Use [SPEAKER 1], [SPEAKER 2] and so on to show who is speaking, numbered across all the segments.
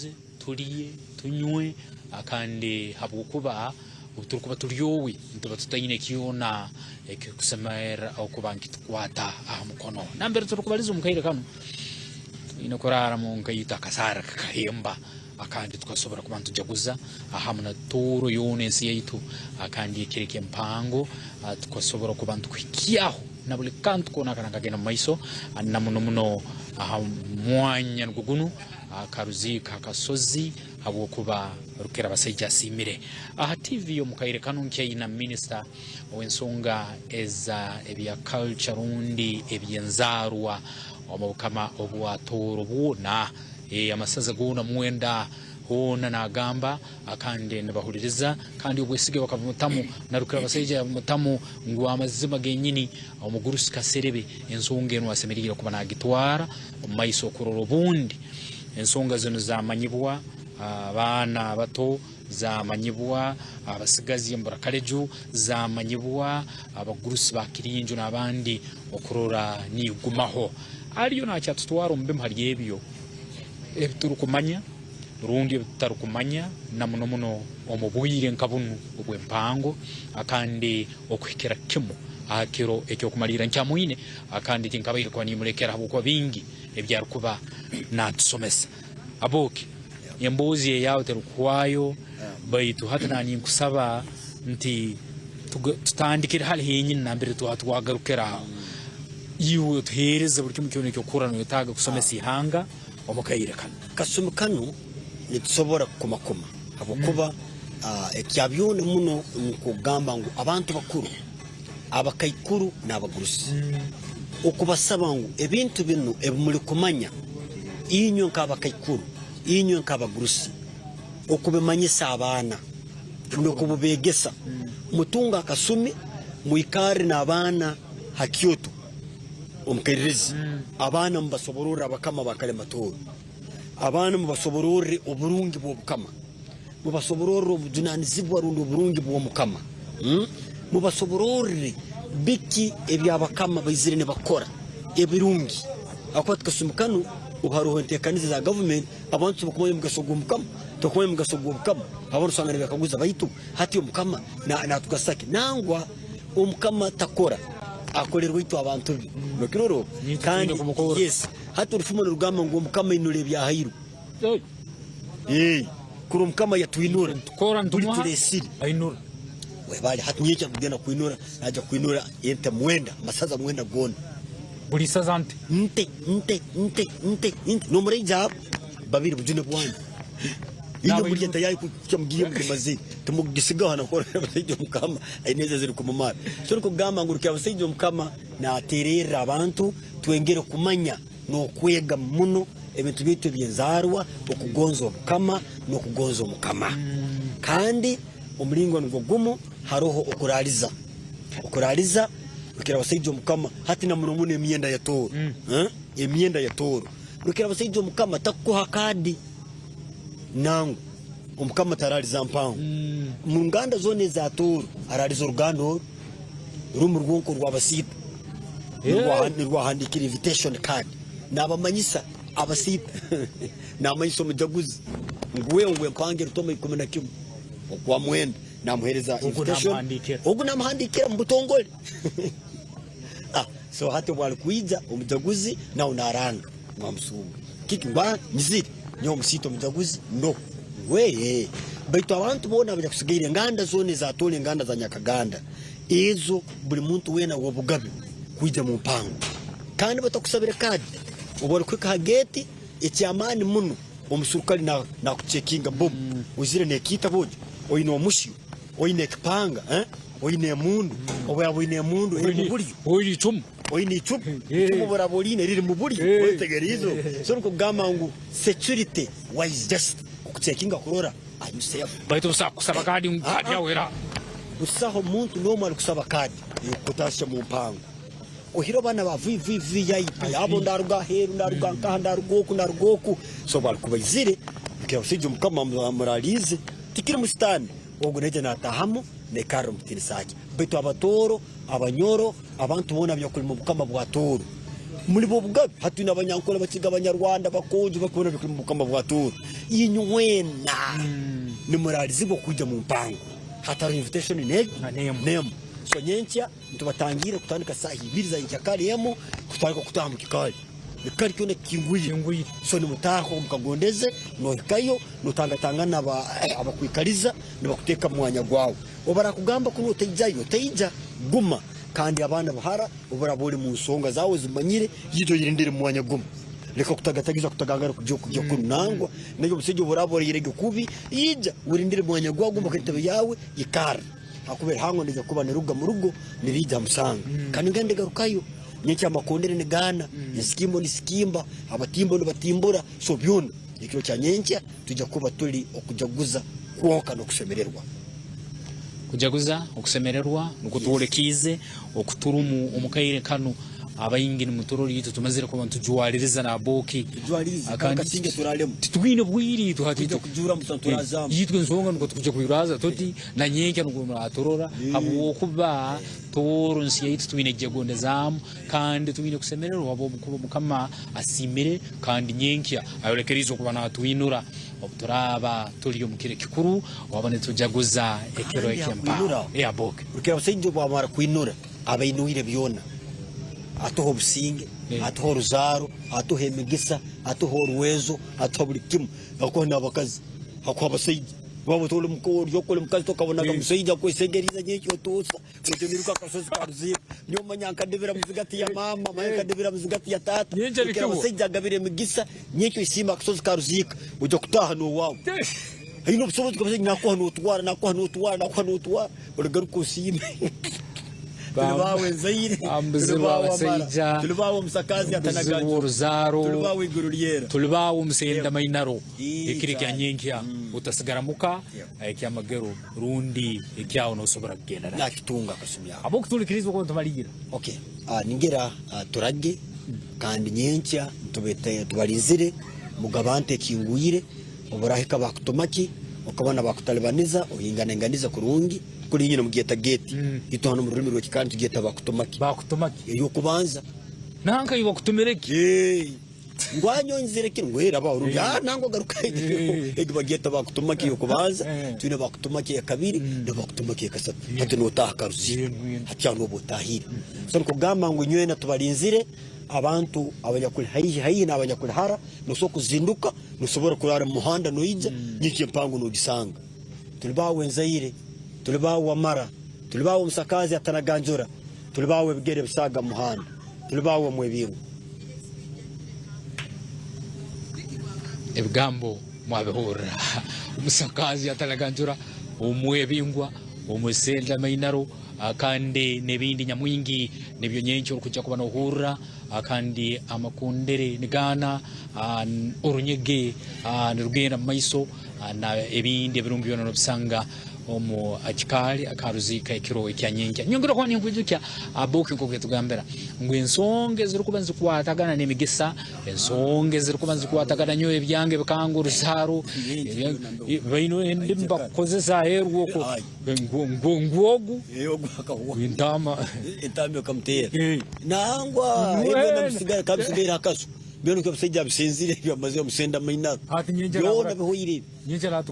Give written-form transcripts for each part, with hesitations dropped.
[SPEAKER 1] Tujaguze, turye, tunywe kandi habwokuba obu turikuba turi owe nituba tutaine kyona ekirikusemerera okuba nikitukwata aha mukono. Nambere turikubariza omu kaire kanu, twine kuraaramu nkaitwe akasaara kakahemba akandi tukasobora kuba nitujaguza hamu na Tooro yoona ensi yaitu kandi ekiro eky'empango tukasobora kuba nitukuhikyaho na buli kantu koona akaba nikagenda omu maiso na muno muno aha mwanya nugwo gunu akaruziika akasozi habwokuba Rukirabasaija asiimire. Aha TV omu kaire kanu nkyaina minisita ow'ensonga eza ebya culture rundi eby'enzaarwa omu bukama obwa Tooro bwona, amasaza goona mwenda hoona nagamba kandi nibahuliriza kandi obwesige bakabumutamu na Rukirabasaija yabumutamu ngu amazima genyini omugurusi Kaserebe ensonga enu asemeriire kuba nagitwara omu maiso kurora obundi ensonga zinu zamanyibwa abaana abato, zamanyibwa abasigazi omu Burakaleju, zamanyibwa abagurusi ba Kirinju n'abandi okurora nigumaho. Aliyo nakyatutwara omu bimu hali ebyo ebiturukumanya rundi ebitutarukumanya na muno muno omu bwire nka bunu obw'empango kandi okuhikira kimu aha kiro eky'okumaliira nkyamwine kandi tinkabaire kuba nimulekera habwokuba bingi ebyarukuba natusomesa. Aboki, emboozi eyaawe terikuhwayo, baitu hati naninkusaba nti tutandikire hali henyini nambere twagarukira aho. Iwe otuheereze buli kimu kyona eky'okuhurra noyetaaga kusomesa ihanga omu kaire kanu.
[SPEAKER 2] Kasumi kanu nitusobora kukumakuma habwokuba ekya byona muno nkugamba ngu abantu bakuru abakaikuru n'abagurusi okubasaba ngu ebintu binu ebi mulikumanya inywe nk'abakaikuru, inywe nk'abagurusi, okubimanyisa abaana n'okububegesa. Mutunge akasumi mwikarre n'abaana ha kyoto omu kairirizi, abaana mubasobororre abakama ba Kalema Tooro, abaana mubasobororre oburungi bw'obukama. Mubasobororre obujunanizibwa rundi oburungi bw'Omukama. Mubasobororre biki eby'abakama baizire nibakora ebirungi. Ahakuba hati kasumi kanu obu haroho entekaniza za gavumenti, abantu tibakumanya omugaso gw'Omukama, tibakumanya omugaso gw'Obukama. Abandi osanga nibekaguza baitu hati Omukama natugasa ki? Nangwa Omukama takora, akolerwa itwe abantu be. Nokirora obu? Kandi yes, hati orufumo nirugamba ngu Omukama ainura ebyahairwe. Kuri omukama yatwinura
[SPEAKER 1] Tukora
[SPEAKER 2] buri
[SPEAKER 1] nitumuha
[SPEAKER 2] turesire
[SPEAKER 1] ainura.
[SPEAKER 2] Webale hati nyenkya kugenda kwinura naja kwinura ente mwenda amasaza mwenda gona.
[SPEAKER 1] Buri isaza nte.
[SPEAKER 2] Nte nte nte nte nte nomuraija abo babiri bujune bwanyu inywe murye ente yanyu kuhikya mugirye mugimazire timugisigaho hanu abasaija omukama aine eze ezirikumumara so nikugamba ngu abasaija omukama natererra abantu twengere kumanya n'okwega muno ebintu byaitu eby'enzaarwa, okugonza Obukama n'okugonza Omukama. Kandi omulingo nugwo gumu haroho okuraaliza. Okuraaliza rukira abasaija Omukama hati na muno muno emyenda ya Tooro. Emyenda ya Tooro. Rukira abasaija Omukama takukuha kaadi nangwa. Omukama taraaliza mpango. Mu nganda zoona eza Tooro araaliza oruganda oru. Rumu rwonka orw'abasiita nirwahandiikire invitation card nabamanyisa abasiita namanyisa omujaguzi ngu we ngu empanga eritoma 11 okwa mwenda namuhereza invitation ogu namuhandiikira omu butongore so hati obu arikwija omujaguzi nawe naranga mwamusunga kiki ngu nyizire nyowe omusiita omujaguzi no ngu ee baitu abantu boona abanyakusigaire enganda zoona ezatoora enganda za nyakaganda Ezo buri muntu weena w'obugabe kwija mu mpango kandi batakusabire kaadi. Obu orikuhika ha geeti, eky'amaani muno omuserukare naakucekinga bomu. Oizire n'ekiita boojo, oine omusyo, oine ekipanga, oine emundu. Obu oraaba oine emundu eri mu buryo,
[SPEAKER 1] Oine icumu.
[SPEAKER 2] Oine icumu. Icumu obu oraaba oriine riri mu buryo, oyetegeriize? So nikugamba ngu security wise just kukucekinga kurora.
[SPEAKER 1] Baitu busaho kusaba kaadi ngu kaadi yawe eraha.
[SPEAKER 2] Busaho muntu n'omu arikusaba kaadi ey'okukutaasya omu mpango. Oihireho baana ba VVVIP abo ndaruga aheeru, ndaruga nkaha, ndaruga oku, ndaruga oku. So obu arikuba aizire, bikira omusaija omukama amuraaliize, tikirimu sitaane, ogwo naija naataahamu naikarra omu kitiinisa kye. Baitu Abatooro, Abanyoro, abantu boona abanyakulima obukama bwa Tooro, Muli b'obugabe hati twine Abanyankole, Abakiga, Abanyarwanda, Abakonjo boona bari omu Bukama bwa Tooro. Inywena nimuraalizibwa kwija omu mpango hatariho invitation n'emwe. So nyenkya nitubatangiirira kutandika saaha ibiri za nyenkyakare emu kutandika kutaaha omu kikaari. Ekikaari kyona kikingwire. So nimutaaha mukagondeze, nohikayo notangatangana abakwikariza nibakuteeka omu mwanya gwawe. Obu barakugamba kunu otaijayo, otaija, guma. Kandi abaana bahara Obu oraaba ori mu nsonga zaawe ozimanyire, yaija oyerindire omu mwanya gumwe. Reka kutagatagiza kutagangana kugya oku kugya kunu. Nangwa naiwe omusaija obu oraaba orairege kubi, yaija werindire omu mwanya gwawe gumwe entebe yaawe, ikarra. Ahakuba eihangwe nirija kuba niriruga mu rugo niriija aha musanga. Kandi nigenda ndigarukayo. Nyenkya amakondere nigaana, ensikimbo nisikimba, abatimbo nibatimbura, so byona ekiro kya nyenkya twija kuba turi okujaguza kwonka n'okushemererwa.
[SPEAKER 1] Kujaguza, okusemererwa nukwo twolekiize oku turumu omu kaire kanu. Abaingi nimuturora itwe tumazire kuba nitujwaririza n'abooki
[SPEAKER 2] Tujwaririze kandi
[SPEAKER 1] kandi
[SPEAKER 2] kasinge turaremu.
[SPEAKER 1] titwine bwire itwe hati
[SPEAKER 2] Twija
[SPEAKER 1] itwe
[SPEAKER 2] kujuura busa turazamu.
[SPEAKER 1] itwe ensonga nukwo tukuja kwirwaza tuti na nyenkya nukwo muraturora habwokuba Tooro nsi yaitu twine kugyegondezaamu kandi twine kusemererwa habw'okuba Mukama asiimire kandi nyenkya ayolekeriize okuba natwinura obu turaaba turi omu kiro ekikuru obu nitujaguza ekiro
[SPEAKER 2] Kandi
[SPEAKER 1] eky'empaho
[SPEAKER 2] akwinura
[SPEAKER 1] eya Boke.
[SPEAKER 2] Rukira busaija obu amara kwinura aba ainwire byona, atuha obusinge, atuha oruzaaro, atuha emigisa, atuha orwezo, atuha buli kimu, akuha n'abakazi, akuha abasaija. Waaba ori ori omukazi tokabonaga musaija akwesengeriize nyenkya otuusa. Otyo niruka akasozi ka Ruziba. Nyowe manya nkadebera muzigati ya maama, manya nkadebera muzigati ya taata.
[SPEAKER 1] Nyenkya
[SPEAKER 2] Rukira
[SPEAKER 1] bikihwa.
[SPEAKER 2] abasaija agabira emigisa, nyenkya oisiima akasozi ka Ruziika, oija kutaaha n'owaawe. Aine obusobozi bwa abasaija nakuha n'otwara, nakuha n'otwara, nakuha n'otwara, origaruka osiime. Turi baawe nzaire, turi
[SPEAKER 1] Bambuzirwe
[SPEAKER 2] baawe amara,
[SPEAKER 1] abasaija,
[SPEAKER 2] turi baawe omusakaazi
[SPEAKER 1] mbuzirwe
[SPEAKER 2] atanaganjura,
[SPEAKER 1] oruzaaro,
[SPEAKER 2] turi baawe eiguru ryera.
[SPEAKER 1] tuli baawe omusenda mainaro,
[SPEAKER 2] Ii,
[SPEAKER 1] ekiro ekya
[SPEAKER 2] kyane.
[SPEAKER 1] nyenkya otasigara muka, ekyamagero rundi ekyawe nosobora kugenda nakyo.
[SPEAKER 2] Nakitunga akasumi ako.
[SPEAKER 1] Habw'okutuhulikiriza oku nitumalirra.
[SPEAKER 2] Okay, ningira turage kandi nyenkya tube tubalinzire mugabante ekingwire, oburahika bakutuma ki, okabona bakutalibaniza oinganainganize kurungi, kuri inywe nimugyeta gate, itwe hanu omu rurimi rw'ekikara nitugyeta bakutuma ki.
[SPEAKER 1] Bakutuma ki?
[SPEAKER 2] Ey'okubanza.
[SPEAKER 1] Nanka iwe bakutumire ki?
[SPEAKER 2] Ngu anyonzire ki ngu raba orundi ah nangwa garuka egi bagyeta bakutuma ki ey'okubanza twine bakutuma ki eyakabiri na bakutuma ki eyakasatu hati notaaha karuziika hati aho noba otahire so nikugamba ngu inywena tubarinzire abantu abanyakuli haihi haihi n'abanyakuli hara nosobora kuzinduka nosobora kurara omu muhanda noija nyenkya empango nogisanga tuli baawe nzaire tuli baawe wamara tuli baawe omusakaazi atanaganjura tuli baawe ebigere ebisaaga mu muhanda tuli baawe omwebingo.
[SPEAKER 1] Ebigambo mwabihurira. Omusakaazi atalaganjura, omwebingwa, omwesenda mainaro kandi n'ebindi nyamwingi nibyo nyenkya orikujja kuba nohurira kandi amakundire nigaana, orunyege nirugenda omu maiso na ebindi ebirungi byona nobisanga omu kikaari aka Ruziika ekiro ekya nyenkya. Nyongera kuba ninkwijukya Abuki nk'oku yatugambira ngu ensonga ezirikuba nizikwatagana n'emigisa, ensonga ezirikuba nizikwatagana nyowe ebyange bikanga oruzaaro, baine endimi bakukozesa aheeru okwo ngu ogu entaama
[SPEAKER 2] Entaama ekamuteera. Nangwa byona bisigaire aha kaso. Byona omushaija abisinzire byamaze omusenda mainaro. Byona bihweire.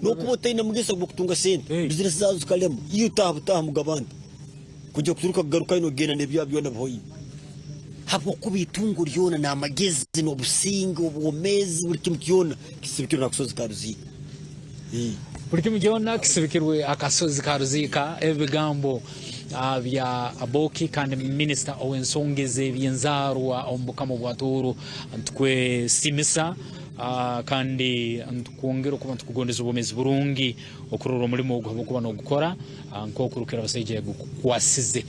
[SPEAKER 2] N'okuba otaine mugisa gw'okutunga sente, bizinesi zaawe zikarema, iwe otaaha butaaha mugabante kwija kuturuka kugarukayo nogenda n'ebyawe byona bihoire. Habwokuba itungo ryona n'amagezi n'obusinge, obwomeezi, buli kimu kyona kisibikirwe n'akasozi ka Ruziika.
[SPEAKER 1] Buli kimu kyona kisibikirwe akasozi ka Ruziika. Ebi bigambo bya Aboki kandi minisita ow'ensonga ez'eby'enzaarwa omu Bukama bwa Tooro. Nitukwesiimisa Kandi nitukwongera okuba nitukugondeza obwomeezi burungi okurora omulimo ogu habwokuba nogukora nk'oku Rukirabasaija yagukukwasize.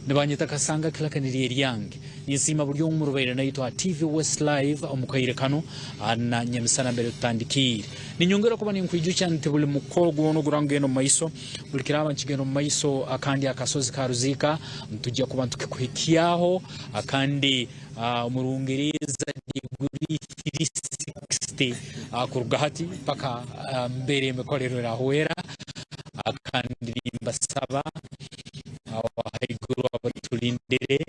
[SPEAKER 1] Nibanyeta Kasanga Clark niryo eryange. Ninsiima buri omwe orubaire naitwe aha TV West Live omu kaire kanu na nyamisana mbere tutandikiire. Ninyongera kuba ninkwijukya nti buli mukoro gwona ogurangenda omu maiso, buli kiraaba nikigenda omu maiso kandi akasozi ka Ruziika nitujja kuba nitukikuhikyaho kandi Omu Rungereza diguri 360 kuruga hati mpaka mbere emikorero erahwera kandi nimbasaba ahaiguru abaturindire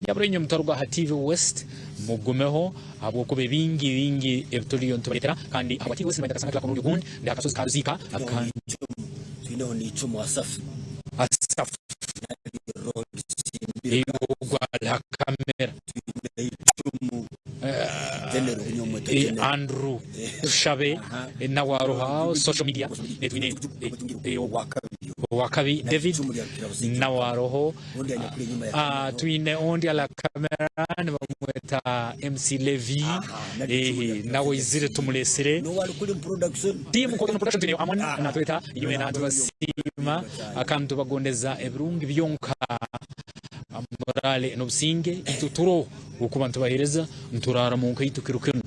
[SPEAKER 1] nyabura inywe mutaruga aha TV West. Mugumeho ahabw'okuba ebingi bingi ebi turiyo nitubareetera kandi ahabwa TV West nibaija Kasana Clark omurundi ogundi ndi aha kasozi ka Ruziika kandi
[SPEAKER 2] Twineho n'icumu Asafu.
[SPEAKER 1] Asafu ogwo ari aha kamera.
[SPEAKER 2] Twineho icumu General Bunyomweta General.
[SPEAKER 1] Andrew Tushabe nawe ariho aha social media. Twine Owakabi David nawe ariho. Twine ondi ala kamera nibamweta MC Levi nawe aizire tumureetsire. Team Kotono Production twineyo Amon natweta yoona nitubasiima kandi nitubagondeza ebirungi byonka muraale n'obusinge itwe turiho okuba nitubaheereza nituraara mu nka itwe kiro kinu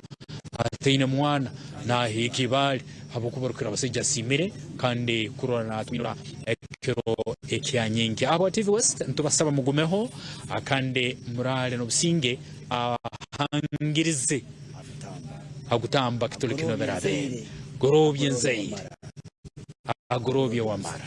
[SPEAKER 1] ataine mwana nahiika ibaale. Habwokuba Rukirabasaija asiimire kandi kurora natwinura ekiro ekya nyenkya. Aba TV West nitubasaba mugumeho kandi muraale n'obusinge ahangirize agutamba kituli kino birabe. Gorobye nzaire agorobye wamara.